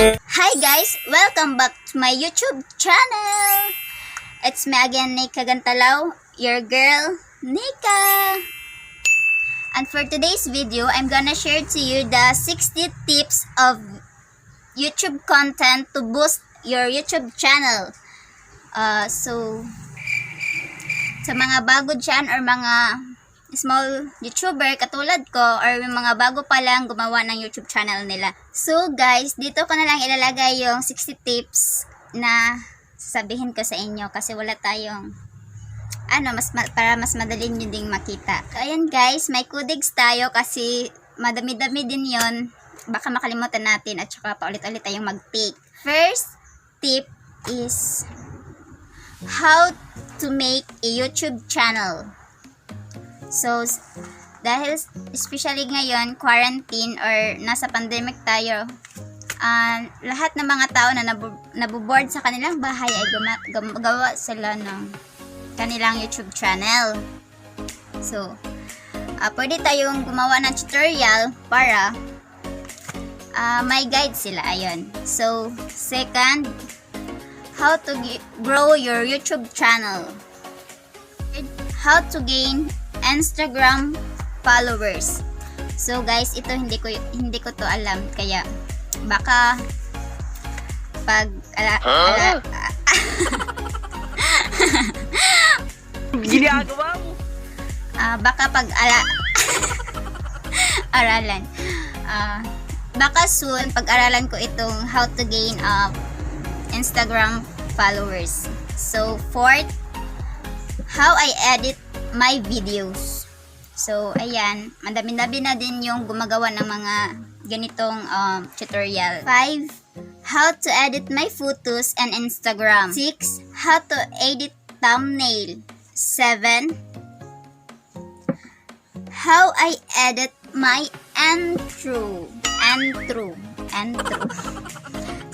Hi guys! Welcome back to my YouTube channel! It's me again, Nica Gantalao, your girl, Nica! And for today's video, I'm gonna share to you the 60 tips of YouTube content to boost your YouTube channel. So, sa mga bago dyan or mga small YouTuber katulad ko or yung mga bago pa lang gumawa ng YouTube channel nila. So guys, dito ko na lang ilalagay yung 60 tips na sasabihin ko sa inyo kasi wala tayong para mas madali nyo ding makita. So ayan guys, may kudigs tayo kasi madami-dami din yon, baka makalimutan natin at saka paulit-ulit tayong mag-take. First tip is how to make a YouTube channel. So, dahil especially ngayon, quarantine or nasa pandemic tayo, lahat ng mga tao na nabuboard sa kanilang bahay ay gumagawa sila ng kanilang YouTube channel. So, pwede tayong gumawa ng tutorial para may guide sila. Ayun. So, second, how to grow your YouTube channel. How to gain Instagram followers. So guys, ito hindi ko to alam kaya baka pag ginagawa mo. Baka pag aralan. Baka soon pag-aralan ko itong how to gain Instagram followers. So fourth, how I edit my videos. So, ayan, madami-dami na din yung gumagawa ng mga ganitong tutorial. 5. How to edit my photos and Instagram. 6. How to edit thumbnail. 7. How I edit my intro.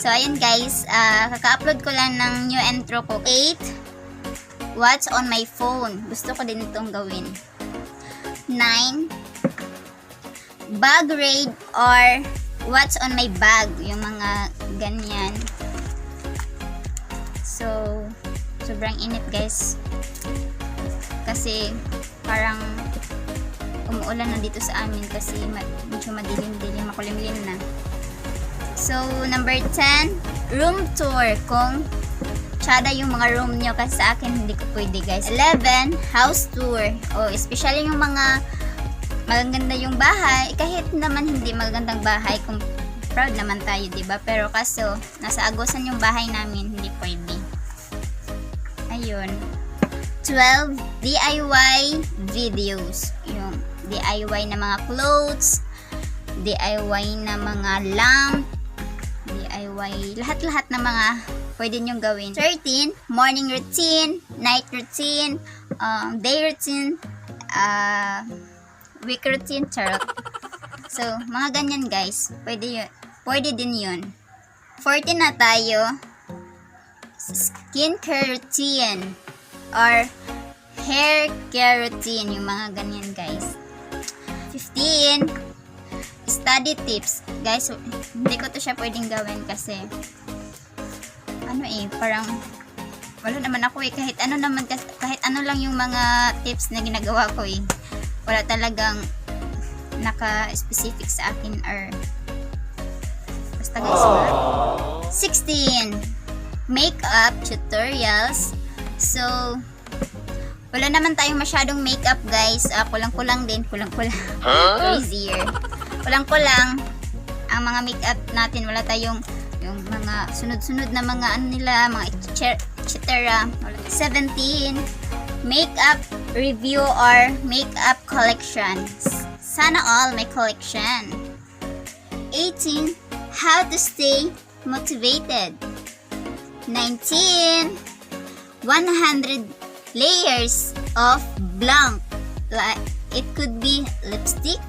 So, ayan guys, kaka-upload ko lang ng new intro ko. 8. What's on my phone? Gusto ko din itong gawin. 9. Bag raid or what's on my bag? Yung mga ganyan. So, sobrang init guys. Kasi parang umuulan na dito sa amin kasi medyo madilim-dilim, makulimlim na. So, number 10, room tour. Kung tsada yung mga room nyo kasi sa akin hindi ko pwede guys. 11, house tour. Especially yung mga magaganda yung bahay. Kahit naman hindi magagandang bahay, kung proud naman tayo, diba? Pero kaso, nasa agusan yung bahay namin, hindi pwede. Ayun. 12, DIY videos. Yung DIY na mga clothes, DIY na mga lamp, DIY, lahat-lahat na mga pwede nyong gawin. 13, morning routine, night routine, day routine, week routine, charot. So, mga ganyan guys. Pwede din yun. 14 na tayo. Skincare routine or hair care routine. Yung mga ganyan guys. 15, study tips. Guys, hindi ko to siya pwedeng gawin kasi parang wala naman ako kahit ano lang yung mga tips na ginagawa ko wala talagang naka-specific sa akin or basta guys. 16, makeup tutorials. So wala naman tayong masyadong makeup guys, kulang-kulang din, crazier, kulang-kulang ang mga makeup natin, wala tayong yung mga sunod-sunod na mga mga etc. 17, makeup review or makeup collections. Sana all may collection. 18, how to stay motivated. 19, 100 layers of blank. Like it could be lipstick,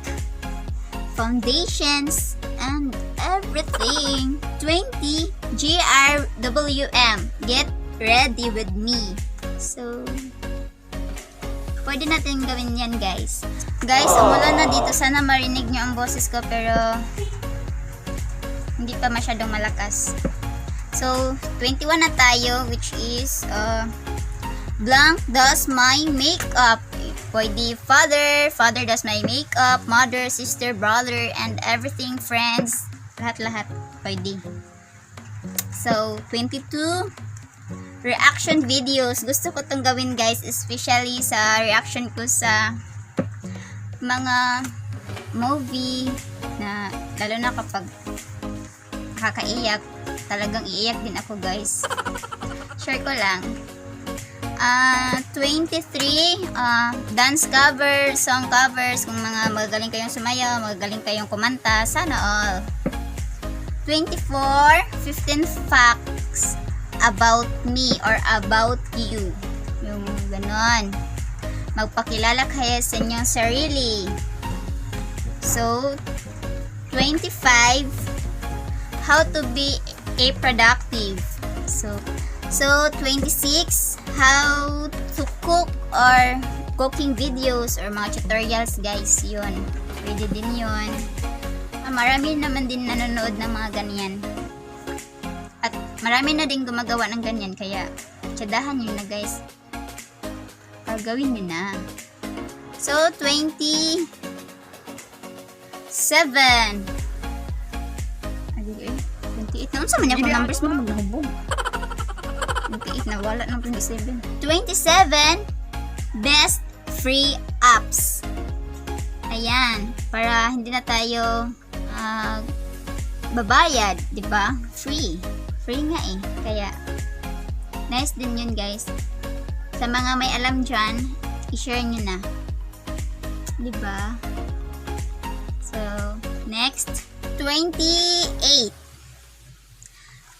foundations, and everything. 20, GRWM, get ready with me. So, pwede natin gawin yan guys. Guys, umulan na dito. Sana marinig nyo ang boses ko pero hindi pa masyadong malakas. So, 21 na tayo, which is, Blanc does my makeup. Pwede father does my makeup, mother, sister, brother, and everything, friends. Lahat-lahat, pwede. So, 22 reaction videos. Gusto ko itong gawin, guys, especially sa reaction ko sa mga movie na, lalo na kapag kakaiyak, talagang iiyak din ako, guys. Share ko lang. 23 dance covers, song covers, kung mga magagaling kayong sumayaw, magagaling kayong kumanta, sana all. 24 15 facts about me or about you, yung ganon, magpakilala kayo sa inyong sarili. So 25 how to be a productive. So 26 how to cook or cooking videos or mga tutorials, guys. Yun, pwede din yun. Marami naman din nanonood ng mga ganyan at marami na din gumagawa ng ganyan, kaya tsadahan nyo na, guys, gawin nyo na. So 27 28 na, unsa man niya kung numbers mo magnahubog. 28 na, wala ng 27. 27 best free apps. Ayan, para hindi na tayo babayad, di ba? Free nga eh. Kaya nice din yun, guys. Sa mga may alam dyan, i-share nyo na, di ba? So next, 28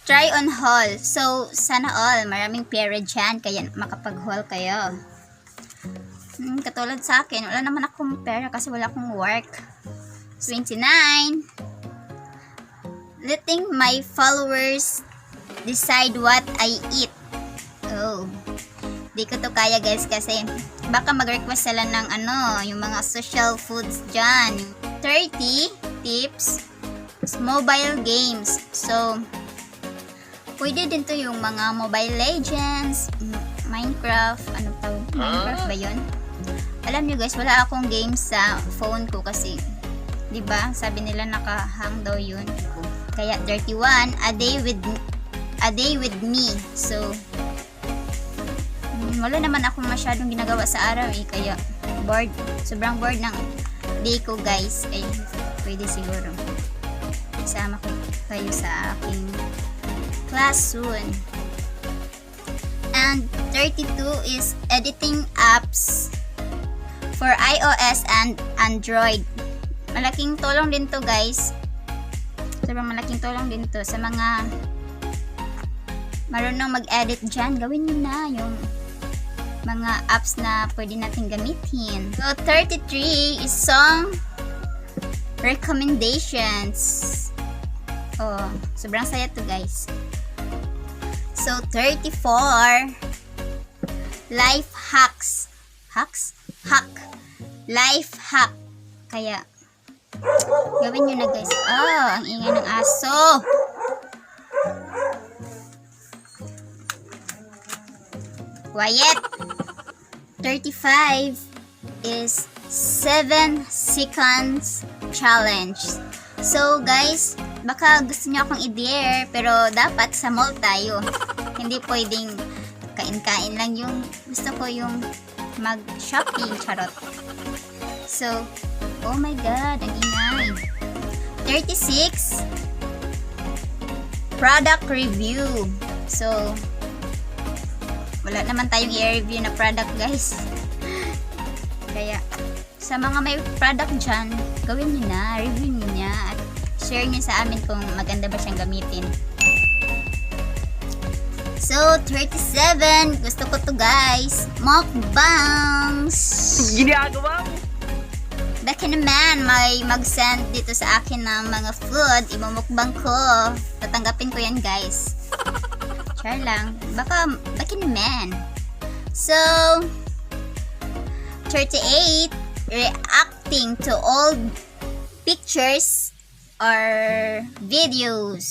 try on haul. So sana all maraming pera dyan, kaya makapag-haul kayo. Katulad sa akin, wala naman akong pera kasi wala akong work. 29 letting my followers decide what I eat. Oh, di ko to kaya, guys, kasi baka mag-request sila ng yung mga social foods dyan. 30 tips mobile games. So pwede din to yung mga Mobile Legends, Minecraft, Minecraft ba yun? Alam nyo, guys, wala akong games sa phone ko kasi, di ba? Sabi nila nakahang daw yun. Kaya 31 a day with me. So wala naman akong masyadong ginagawa sa araw eh, kaya sobrang bored ng day ko, guys. Ay, pwede siguro isama ko kayo sa aking class soon. And 32 is editing apps for iOS and Android. Malaking tulong din to, guys. Sobrang malaking tulong din to sa mga marunong mag-edit dyan. Gawin nyo na yung mga apps na pwede natin gamitin. So 33 is song recommendations. Oh, sobrang saya to, guys. So 34 life hacks. Life hack. Kaya gawin nyo na, guys. Oh, ang ingay ng aso. Quiet. 35 is 7 seconds challenge. So, guys, baka gusto nyo akong i-dare, pero dapat sa mall tayo. Hindi pwedeng kain-kain lang yung gusto ko, yung mag-shopping, charot. So, oh my god, ang ingay. 36 product review. So wala naman tayong i-review na product, guys. Kaya sa mga may product dyan, gawin nyo na, review nyo na, at share nyo sa amin kung maganda ba siyang gamitin. So 37, gusto ko to, guys, mukbangs. Ginagawa mo. Baka naman may mag-send dito sa akin ng mga food, imumukbang ko. Tatanggapin ko yan, guys. Share lang. Baka naman. So 38, reacting to old pictures our videos.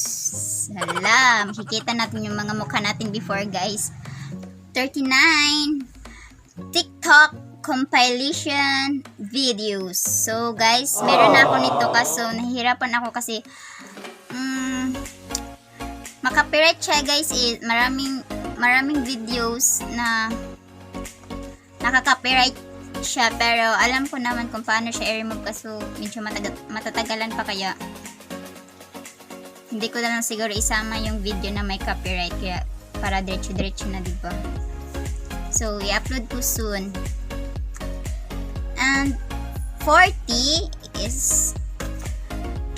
Hala, makikita natin yung mga mukha natin before, guys. 39 TikTok compilation videos. So, guys, meron na ako nito kaso nahihirapan ako kasi maka-copyright siya, guys. Maraming videos na nakaka-copyright siya, pero alam ko naman kung paano siya i-remove kaso medyo matatagalan pa, kaya hindi ko na lang siguro isama yung video na may copyright, kaya para diretso-diretso na, diba? So, i-upload ko soon. And 40 is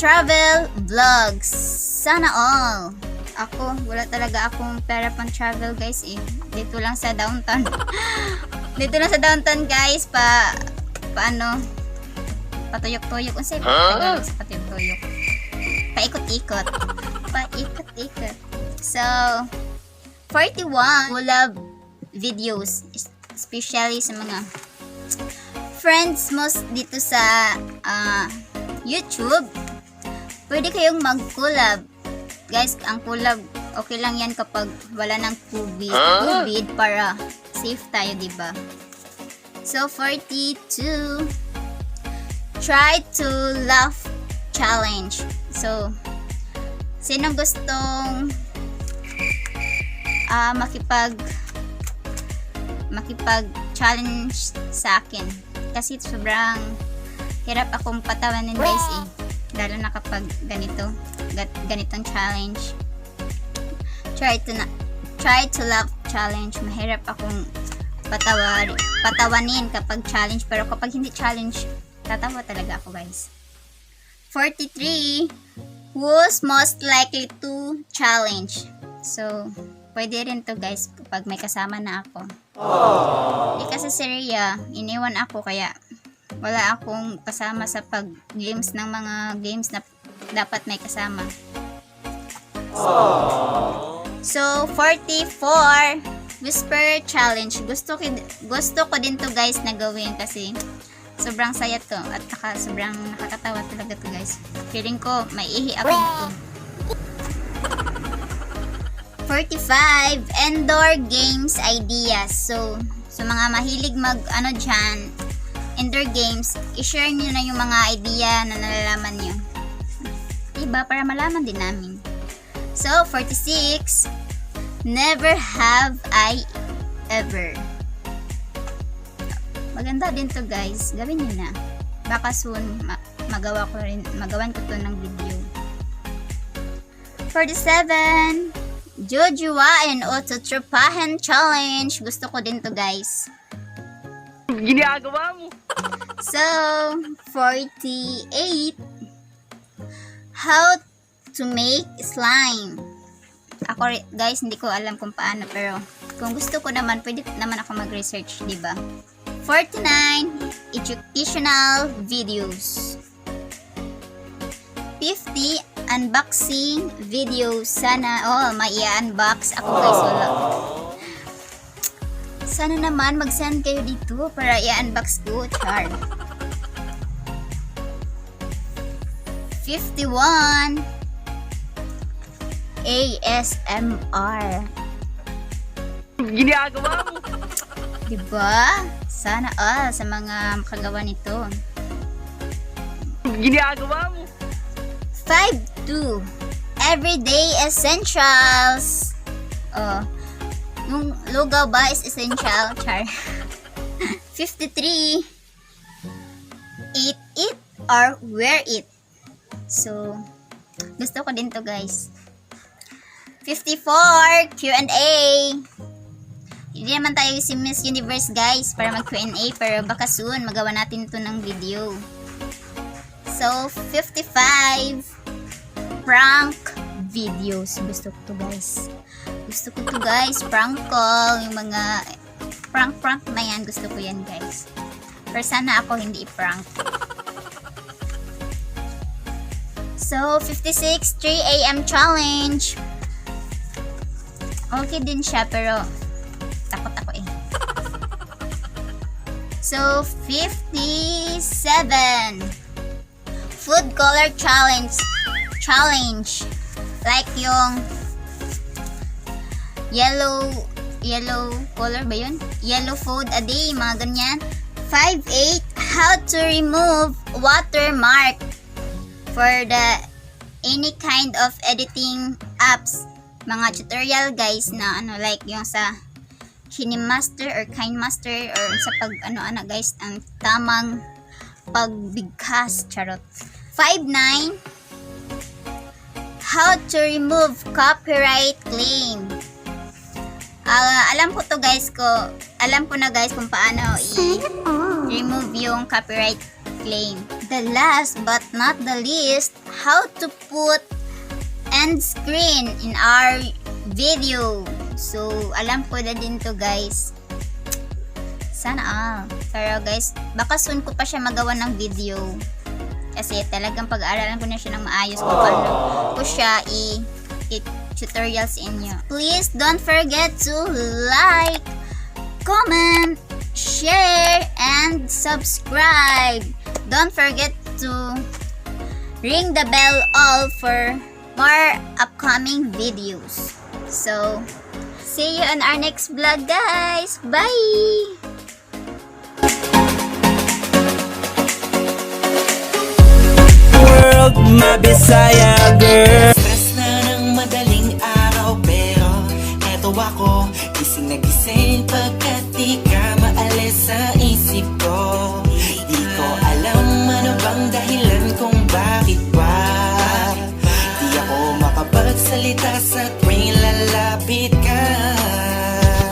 travel vlogs. Sana all. Ako, wala talaga akong pera pang travel, guys, eh. Dito lang sa downtown. Dito lang sa downtown, guys, paano patuyok-tuyok. Unsay Tagalog sa patuyok-tuyok? Paikot-ikot. Paikot-ikot. So, 41 collab videos, especially sa mga friends mo dito sa YouTube. Pwede kayong mag-collab. Guys, ang collab, okay lang yan kapag wala ng COVID para safe tayo, diba? So, 42 try to laugh challenge. So, sino gustong makipag-challenge sa akin? Kasi sobrang hirap akong patawanin, guys, eh. Lalo na kapag ganitong challenge. Try to laugh challenge. Mahirap akong patawanin kapag challenge, pero kapag hindi challenge, tatawa talaga ako, guys. 43 who's most likely to challenge. So, pwede rin to, guys, kapag may kasama na ako. Kasi si Rhea, iniwan ako, kaya wala akong kasama sa pag-games ng mga games na dapat may kasama. So, 44 whisper challenge. Gusto ko din to, guys, na gawin kasi sobrang saya to at sobrang nakakatawa talaga to, guys. Feeling ko maiihi ako dito. 45 indoor games ideas. So, sa mga mahilig dyan, indoor games, i-share nyo na yung mga idea na nalalaman nyo. Diba? Para malaman din namin. So, 46 never have I ever. Maganda din to, guys. Gawin nyo na. Baka soon magawan ko to ng video. 47 Jojowain o Tutropahan challenge. Gusto ko din to, guys. Ginagawa mo. So, 48 how to make slime. Ako, guys, hindi ko alam kung paano, pero kung gusto ko naman, pwede naman ako mag-research, diba? 49 educational videos. 50 unboxing videos. Sana may i-unbox ako, guys. Wala. Sana naman mag-send kayo dito para i-unbox ko. Char. 51 ASMR. Ginagawa mo. Diba? Sana sa mga makagawa nito. Ginagawa mo. 52 everyday essentials. Yung lugaw ba is essential? Char. 53 eat it or wear it. So, gusto ko din to, guys. 54 Q&A. Hindi naman tayo si Miss Universe, guys, para mag Q&A, pero baka soon magawa natin to ng video. So, 55 prank videos. Gusto ko to, guys. Gusto ko to, guys. Prank call, yung mga prank na yan. Gusto ko yan, guys. Pero sana ako hindi i-prank. So, 56 3 AM challenge. Okay din siya, pero takot ako eh. So, 57 food color challenge. challenge. Like yung yellow color ba yun? Yellow food a day, mga ganyan. 5-8, how to remove watermark for the any kind of editing apps. Mga tutorial guys na like yung sa KineMaster or KineMaster or sa pag guys, ang tamang pagbigkas, charot. 5-9, how to remove copyright claim. Alam ko na guys kung paano i-remove yung copyright claim. The last but not the least, how to put end screen in our video. So, alam ko na din to guys. Sana all. Pero guys, baka soon ko pa siya magawa ng video. Kasi talagang pag-aaralan ko na siya ng maayos kung paano ko siya tutorials inyo. Please don't forget to like, comment, share, and subscribe. Don't forget to ring the bell all for more upcoming videos. So, see you on our next vlog guys. Bye! World, mabisaya girl. Stress na ng madaling araw, pero eto ako, gising na gising pagkat di ka